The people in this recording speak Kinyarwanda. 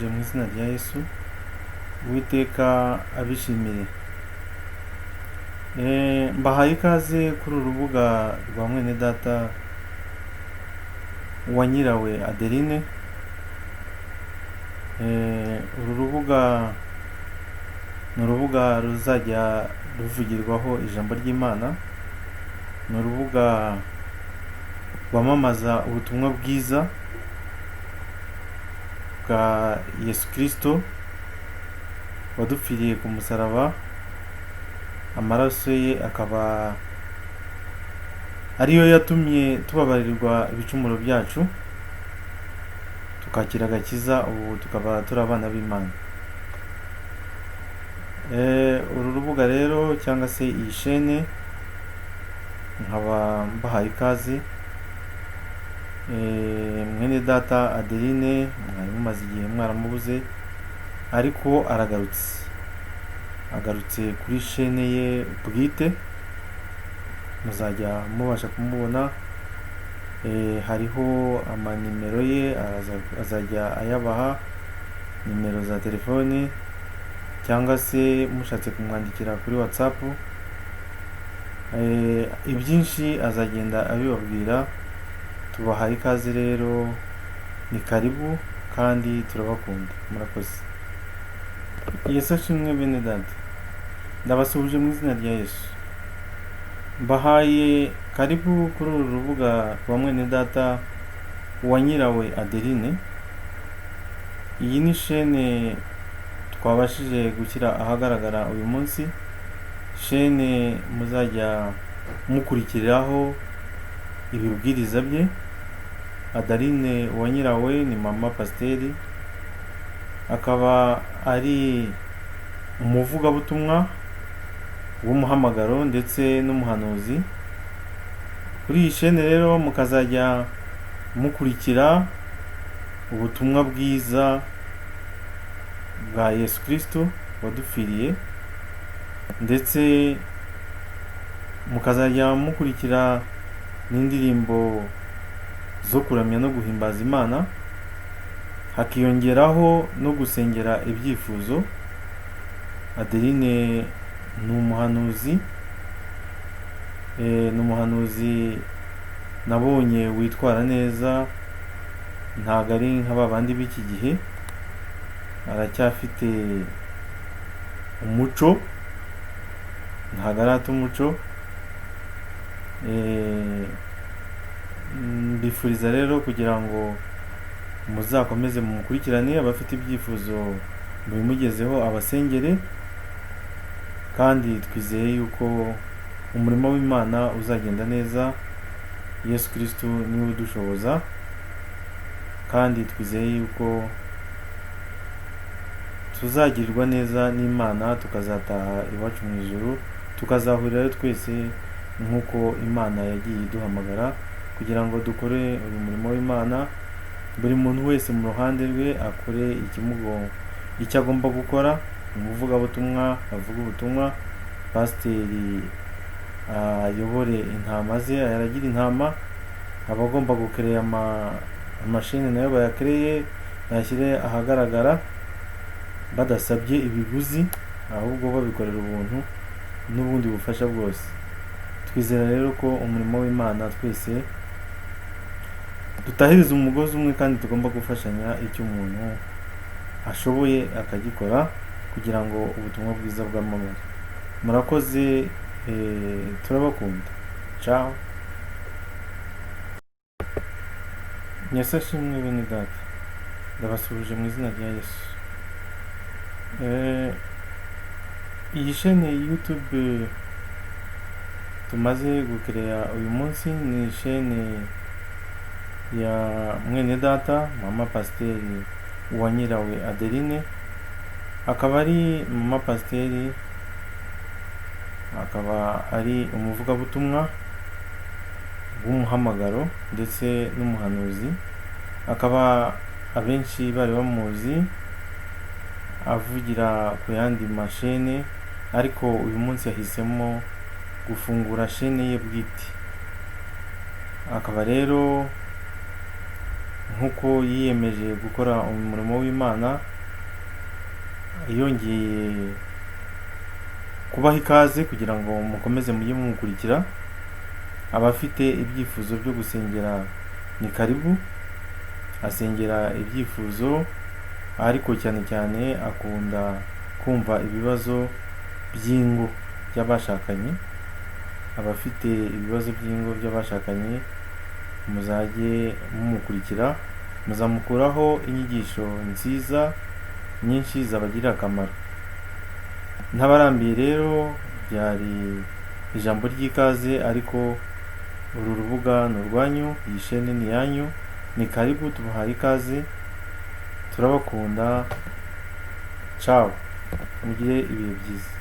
Ndabasuhuje mu izina rya Yesu, Uwiteka abishimire. Mbahaye ikaze kuri uru rubuga rwa mwene data wa nyirawe Adeline. Uru rubuga ni urubuga ruzajya ruvugirwaho ijambo ry'Imana, ni urubuga rwamamaza ubutumwa bwiza bwa Yesu Kristo wadupfiriye ku musaraba, amaraso ye akaba ariyo yatumye tubabarirwa ibicumuro byacu, tukakira agakiza, ubu tukaba turi abana b'Imana. Uru rubuga rero cyangwa se iyi shene nkaba mbahaye ikaze. Mwene data Adeline mwari mumaze igihe mwaramubuze, ariko aragarutse, agarutse kuri shene ye bwite, muzajya mubasha kumubona. Hariho amanimero ye azajya ayabaha, nimero za telefoni, cyangwa se mushatse kumwandikira kuri WhatsApp. Ibyinshi azagenda abibabwira. Tubahaye ikaze rero, ni karibu kandi turabakunda, murakoze. Yesu ashimwe bene data, ndabasuhuje mu izina rya Yesu. Mbahaye karibu kuri uru rubuga rwa mwene data wa nyirawe Adeline. Iyi ni shene twabashije gushyira ahagaragara uyu munsi, shene muzajya mukurikiriraho ibibwiriza bye. Adeline wa nyirawe ni mama pasiteri, akaba ari umuvugabutumwa w'umuhamagaro ndetse n'umuhanuzi. Kuri iyi shene rero mukazajya mukurikira ubutumwa bwiza bwa Yesu Kristo wadupfiriye, ndetse mukazajya mukurikira n'indirimbo zo kuramya no guhimbaza Imana, hakiyongeraho no gusengera ibyifuzo. Adeline ni umuhanuzi, ni umuhanuzi nabonye witwara neza, ntabwo ari nka ba bandi b'iki gihe, aracyafite umuco, ntabwo arata umuco. Mbifuriza rero kugira ngo muzakomeze mumukurikirane, abafite ibyifuzo mubimugezeho abasengere, kandi twizeye yuko umurimo w'Imana uzagenda neza. Yesu Kristo niwe udushoboza, kandi twizeye yuko tuzagirirwa neza n'Imana, tukazataha iwacu mu ijuru, tukazahurirayo twese nk'uko Imana yagiye iduhamagara kugira ngo dukore uyu murimo w'Imana. Buri muntu wese mu ruhande rwe akore icyo agomba gukora. Umuvugabutumwa avuge ubutumwa, pasiteri ayobore intama ze, ayaragire intama, abagomba gukereya amashene nayo bayakereye, bayashyire ahagaragara badasabye ibiguzi, ahubwo babikorera ubuntu n'ubundi bufasha bwose. Twizera rero ko umurimo w'Imana twese dutahiriza umugozi umwe, kandi tugomba gufashanya, icyo umuntu ashoboye akagikora kugira ngo ubutumwa bwiza bwamamare. Murakoze, turabakunda. Ciao. Yesu ashimwe bene data, ndabasuhuje mu izina rya Yesu. Iyi shene YouTube tumaze gukereya uyu munsi ni shene ya mwene data mama pasiteri wa nyirawe Adeline, akaba ari mama pasiteri, akaba ari umuvugabutumwa w'umuhamagaro ndetse n'umuhanuzi, akaba abenshi bari bamuzi avugira ku yandi mashene, ariko uyu munsi yahisemo gufungura shene ye bwite. Akaba rero nk'uko yiyemeje gukora umurimo w'Imana, yongeye kubaha ikaze kugira ngo mukomeze mujye mumukurikira. Abafite ibyifuzo byo gusengera ni karibu, asengera ibyifuzo, ariko cyane cyane akunda kumva ibibazo by'ingo by'abashakanye. Abafite ibibazo by'ingo by'abashakanye muzajye mumukurikira, muzamukuraho inyigisho nziza nyinshi zabagirira akamaro. Ntabarambiye rero, byari ijambo ry'ikaze, ariko uru rubuga ni urwanyu, iyi shene ni iyanyu, ni karibu, tubahaye ikaze, turabakunda, ciao, mugire ibihe byiza.